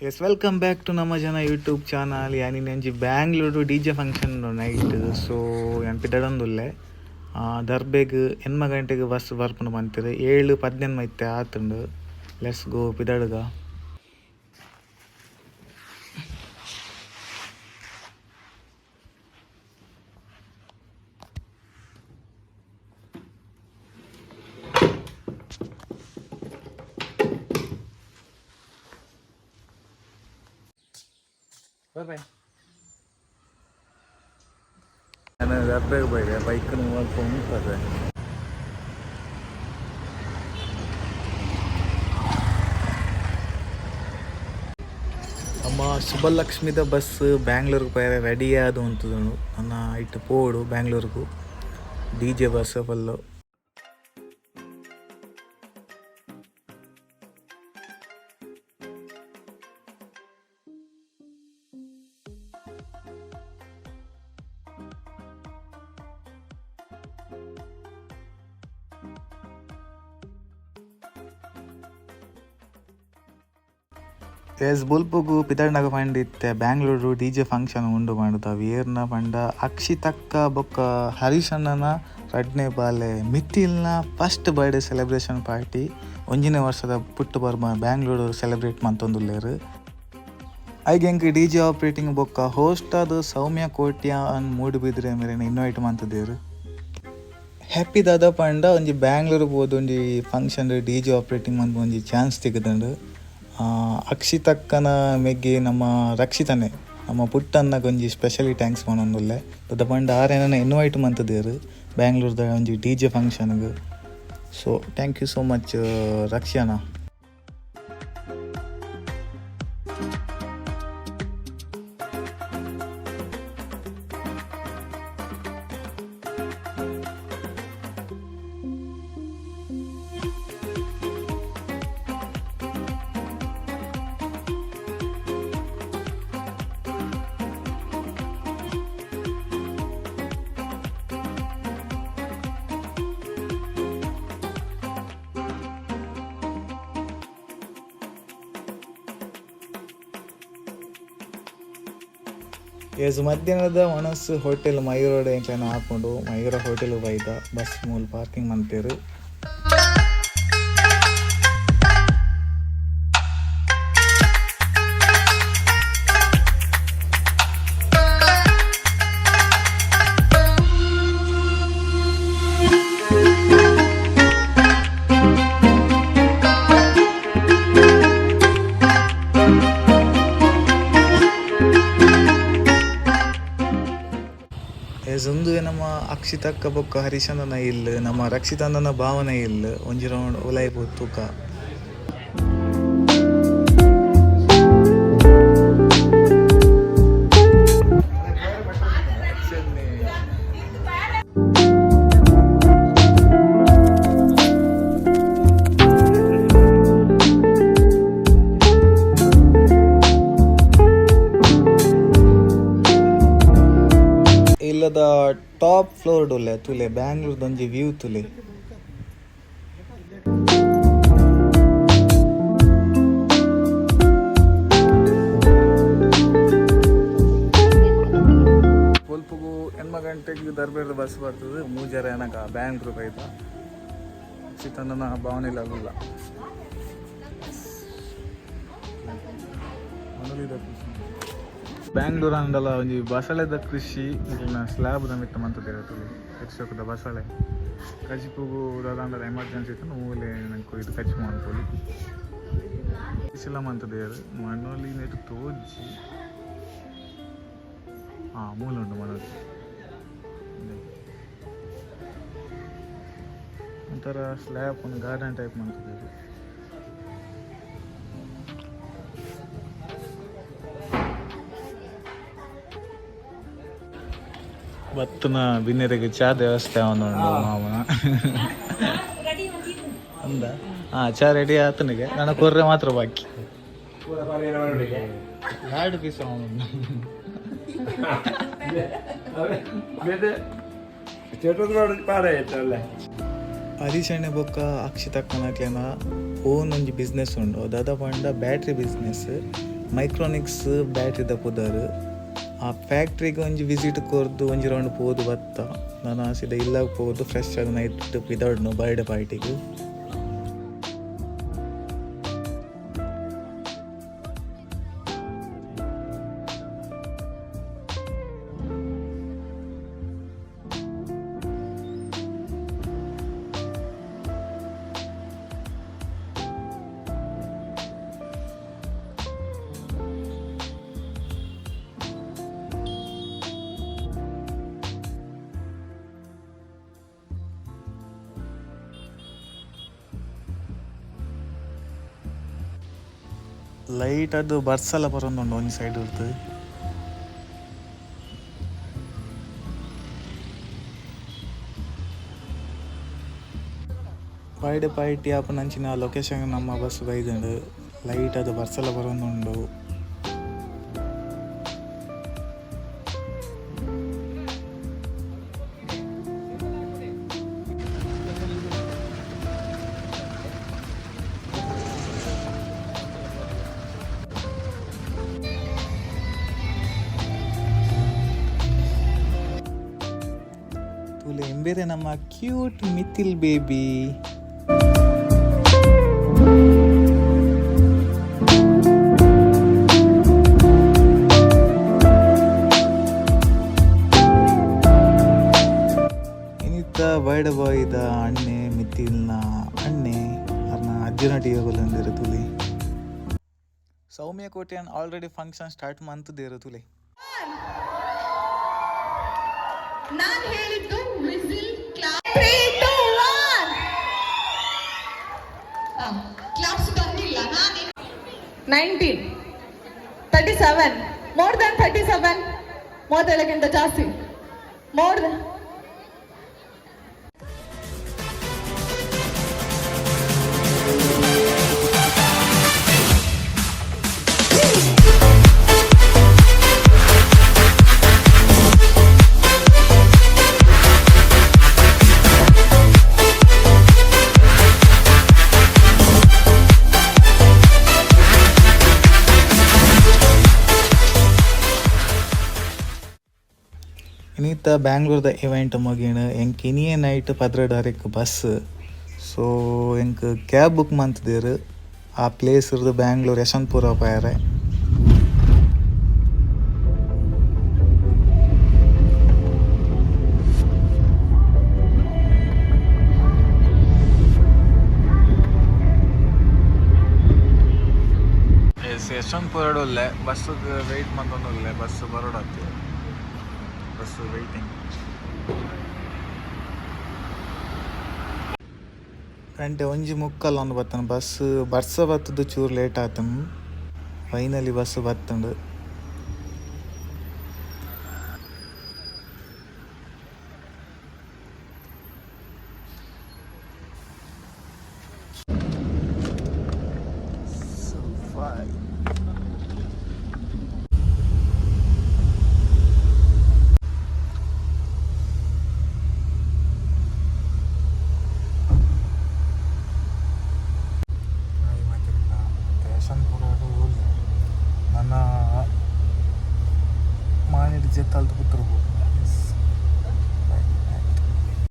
S, welcome back to ನಮ್ಮ ಜನ YouTube channel. ಯಾನ್ ಒಂಜಿ Bangalore D J function night. ಸೊ ಯಾನ್ ಪಿದಡೊಂದುಲ್ಲೆ. ದರ್ಬೆಗ್ 8 ಗಂಟೆಗೆ ಬಸ್ ಬರ್ಪುಂಡು ಪಂತೆರ್. 7:18 ಇತ್ತೆ ಆತುಂಡು. Let's go, ಪಿದಡುಗ. Bye bye. ನಾನು ದರ್ಬೆಗ್ ಬೈದೆ. ಬೈಕ್ ಉಂತದೆ. ನಮ್ಮ ಶುಭಲಕ್ಷ್ಮಿದ ಬಸ್ ಬ್ಯಾಂಗ್ಳೂರ್ಗೆ ಪೋಯರೆ ರೆಡಿ ಆದ್ ಉಂತುದುಂಡು. ನನ ಇತ್ತೆ ಪೋವೊಡು ಬ್ಯಾಂಗ್ಳೂರ್ಗು. D J bus full. Yes, ಬೊಲ್ಪುಗು ಪಿದಡ್ನಗ ಪಂಡ ಇತ್ತೆ ಬ್ಯಾಂಗ್ಳೂರು ಡಿ ಜೆ ಫಂಕ್ಷನ್ ಉಂಡು ಪಂಡುದು. ಅವು ಏರ್ನ ಪಂಡ ಅಕ್ಷಿತಕ್ಕ ಬೊಕ್ಕ ಹರೀಶಣ್ಣನ ರಡ್ನೆ ಬಾಲೆ ಮಿಥಿಲ್ನ ಫಸ್ಟ್ ಬರ್ಡೇ ಸೆಲೆಬ್ರೇಷನ್ ಪಾರ್ಟಿ. ಒಂಜಿನೇ ವರ್ಷದ ಪುಟ್ಟು ಪರ್ಬ ಬ್ಯಾಂಗ್ಳೂರು ಸೆಲೆಬ್ರೇಟ್ ಮಂತೊಂದುಲ್ಲೆರ್. ಐಕ್ ಎಂಕ್ ಡಿ ಜೆ ಆಪರೇಟಿಂಗ್ ಬೊಕ್ಕ ಹೋಸ್ಟ್ ಆದ್ ಸೌಮ್ಯ ಕೋಟ್ಯಾನ್ ಮೂಡುಬಿದ್ರೆ ಮೇರೆನ್ ಇನ್ವೈಟ್ ಮಂತುದೆರ್. ಹ್ಯಾಪಿ ದಾದ ಪಂಡ, ಒಂಜಿ ಬ್ಯಾಂಗ್ಳೂರು ಪೋದು ಒಂಜಿ ಫಂಕ್ಷನ್ ಡಿ ಜೆ ಆಪರೇಟಿಂಗ್ ಮನ್ಪುನ ಒಂಜಿ ಚಾನ್ಸ್ ತಿಕ್ಕುದುಂಡು. ಅಕ್ಷಿತಕ್ಕನ ಮೆಗ್ಗಿ ನಮ್ಮ ರಕ್ಷಿತನೆ, ನಮ್ಮ ಪುಟ್ಟಣ್ಣಗ್ ಒಂಜಿ ಸ್ಪೆಷಲಿ thanks ಪನೊಂದುಲ್ಲೆ. ದಾದ ಪಂಡ ಆರ್ ಎನನ್ ಇನ್ವೈಟ್ ಮಂತುದೆರ್ ಬ್ಯಾಂಗ್ಳೂರ್ದ ಒಂಜಿ ಡಿ ಜೆ ಫಂಕ್ಷನ್ಗ್. So thank you so much ರಕ್ಷಿಯಣ್ಣ. ಎಸ್, ಮಧ್ಯಾಹ್ನದ ವನಸ್ ಹೋಟೆಲ್ ಮಯೂರೋಡ್ ಎಂಕ್ಲೆನ ಆಪುಂಡು. ಮಯೂರ ಹೋಟೆಲ್ ಬೈದ. ಬಸ್ ಮೂಲು ಪಾರ್ಕಿಂಗ್ ಮಂತೆರ್. ಎಸ್, ಉಂದುವೆ ನಮ್ಮ ಅಕ್ಷಿತಕ್ಕ ಬೊಕ್ಕ ಹರಿಶಣ್ಣನ ಇಲ್ಲ್, ನಮ್ಮ ರಕ್ಷಿತಣ್ಣನ ಭಾವನ ಇಲ್ಲ್. ಒಂಜಿ ರೌಂಡ್ ಉಲಾಯಿ ಪೋದು ತೂಕ. ಇಲ್ಲದ ಟಾಪ್ ಫ್ಲೋರ್ ಉಲ್ಲೆ. ತೂಲೆ, ಬ್ಯಾಂಗ್ಳೂರ್ದ ಒಂಜಿ ವ್ಯೂ ತೂಲೆ. ಬೊಲ್ಪುಗು 8 ಗಂಟೆಗೆ ದರ್ಬೇರ್ದ ಬಸ್ ಬರ್ತದೆ. ಮೂಜರೆ ಅನಗ ಬ್ಯಾಂಗ್ಳೂರ್ ಬೈದ. ಚಿತ್ತಣ್ಣನ ಭಾವನೆ ಅಲ್ಲ. ಕೃಷಿ ಬ್ಯಾಂಗ್ಳೂರ್ ಅಂಡಲ ಒಂಜಿ ಬಸಳೆದ ಕೃಷಿ ಇಲ್ಲಿನ ಸ್ಲ್ಯಾಬ್ ದ ಮಿತ್ತ ಮಂತುದೆರ್. ತೂಲೆ, ಎಕ್ಸೋಕದ ಬಸಳೆ. ಕಜಿಪುಗು ದಾದಾಂಡಲ ಎಮರ್ಜೆನ್ಸಿ ಇತ್ತುಂಡ ಮೂಲೆ ನಂಕ್ ಇದು ಕಜಿಪು ಮನ್ಪೊಲಿ. ಬಿಸಿಲ ಮಂತುದೆರ್. ಮನೋಲಿ ನೆಟ್ ತೋಜಿ. ಹಾ, ಮೂಲ ಉಂಡು ಮನೋಲಿ. ಉಂದೆ. ಒಂಥರ ಸ್ಲ್ಯಾಬ್ ಒಂದು ಗಾರ್ಡನ್ ಟೈಪ್ ಮಂತುದೆರ್. ಬತ್ತುನ ಬಿನ್ನೆರೆಗ್ ಚಾ ವ್ಯವಸ್ಥೆ ಆವೊಂದುಂಡು ಮಾಮನ ಅಂದ. ಹಾ, ಚಾ ರೆಡಿ ಆತನಿಗೆ. ನನ್ನ ಕೊರ್ರೆ ಮಾತ್ರ ಬಾಕಿ. ಎರಡು ಪೀಸ್ ಅವನು. ಹರೀಶಣ್ಣೆ ಬೊಕ್ಕ ಅಕ್ಷಿತಕ್ಕನಕ್ಲೆನ ಓನ್ ಒಂಜಿ ಬಿಸ್ನೆಸ್ ಉಂಡು. ದಾದ ಪಂಡ ಬ್ಯಾಟ್ರಿ ಬಿಸ್ನೆಸ್. ಮೈಕ್ರೋನಿಕ್ಸ್ ಬ್ಯಾಟ್ರಿದ ಪುದರ್. ಆ ಫ್ಯಾಕ್ಟ್ರಿಗೆ ಒಂಜಿ ವಿಸಿಟ್ ಕೊರ್ದು ಒಂಜಿ ರೌಂಡ್ ಪೋದು ಬತ್ತ. ನಾನು ಸೀದಾ ಇಲ್ಲಾಗ ಪೋದು ಫ್ರೆಶ್ ಆದ್ ನೈಟ್ ಪಿದಡ್ನು ಬರ್ಡೇ ಪಾರ್ಟಿಗ್. ಲೈಟ್ ಅದು ಬರ್ಸಲ ಬರೊಂದುಂಡು ಒಂಜಿ ಸೈಡ್ ಡ್ದ್. ಬರ್ಡೇ ಪಾರ್ಟಿ ಆಪುನಂಚಿನ ಲೊಕೇಶನ್ ನಮ್ಮ ಬಸ್ಸ್ ಬೈದ್ಂಡ್. ಲೈಟ್ ಆದ್ ಬರ್ಸಲ ಬರೊಂದುಂಡು. ತೂಲೆ ಇಂಬೇರೆ ನಮ್ಮ ಕ್ಯೂಟ್ ಮಿಥಿಲ್ ಬೇಬಿ. ಇನಿತ ಬರ್ಡೇ ಬಾಯ್ದ ಅಣ್ಣೆ, ಮಿಥಿಲ್ನ ಅಣ್ಣೆ ಅರ್ನ ಅಜ್ಜನೊಟ್ಟಿಗೆ ಕುಲ್ಲೊಂದೆರ್ ತೂಲೆ. ಸೌಮ್ಯ ಕೋಟ್ಯಾನ್ ಆಲ್ರೆಡಿ ಫಂಕ್ಷನ್ ಸ್ಟಾರ್ಟ್ ಮಂತುದೆರ್ ತೂಲೆ. ನಾನ್ ಹೇಳಿದ್ದು whistle, clap. 3 2 1. Claps ಬಂದಿಲ್ಲ. ನಾನು 19, 37, ಮೋರ್ ದನ್ 37, 37ಕ್ಕಿಂತ ಜಾಸ್ತಿ, ಮೋರ್. ಇನಿತ ಬ್ಯಾಂಗ್ಳೂರ್ದ ಇವೆಂಟ್ ಮುಗಿಂಡ್. ಎಂಕ್ ಇನಿಯೇ ನೈಟ್ 12:30ಕ್ ಬಸ್. ಸೊ ಎಂಕ್ ಕ್ಯಾಬ್ ಬುಕ್ ಮಂತುದೆರ್ ಆ ಪ್ಲೇಸ್ ರ್ದ್ ಬ್ಯಾಂಗ್ಳೂರ್ ಯಶವಂತಪುರ ಪೋಯೆರೆ. ಎಸ್, ಯಶವಂತಪುರಡ್ ಉಲ್ಲೆ. ಬಸ್ ವೇಟ್ ಮಂತೊಂದುಲ್ಲೆ. ಬಸ್ ಬರೋಡಾತೆ, ಬಸ್ ವೇಟಿಂಗ್. ಗಂಟೆ 1:45 ಒಂದು ಬತ್ತನ ಬಸ್. ಬರ್ಸ ಬತ್ತದು ಚೂರು ಲೇಟ್ ಆತಂಡ್. Finally bus ಬತ್ತಂಡು.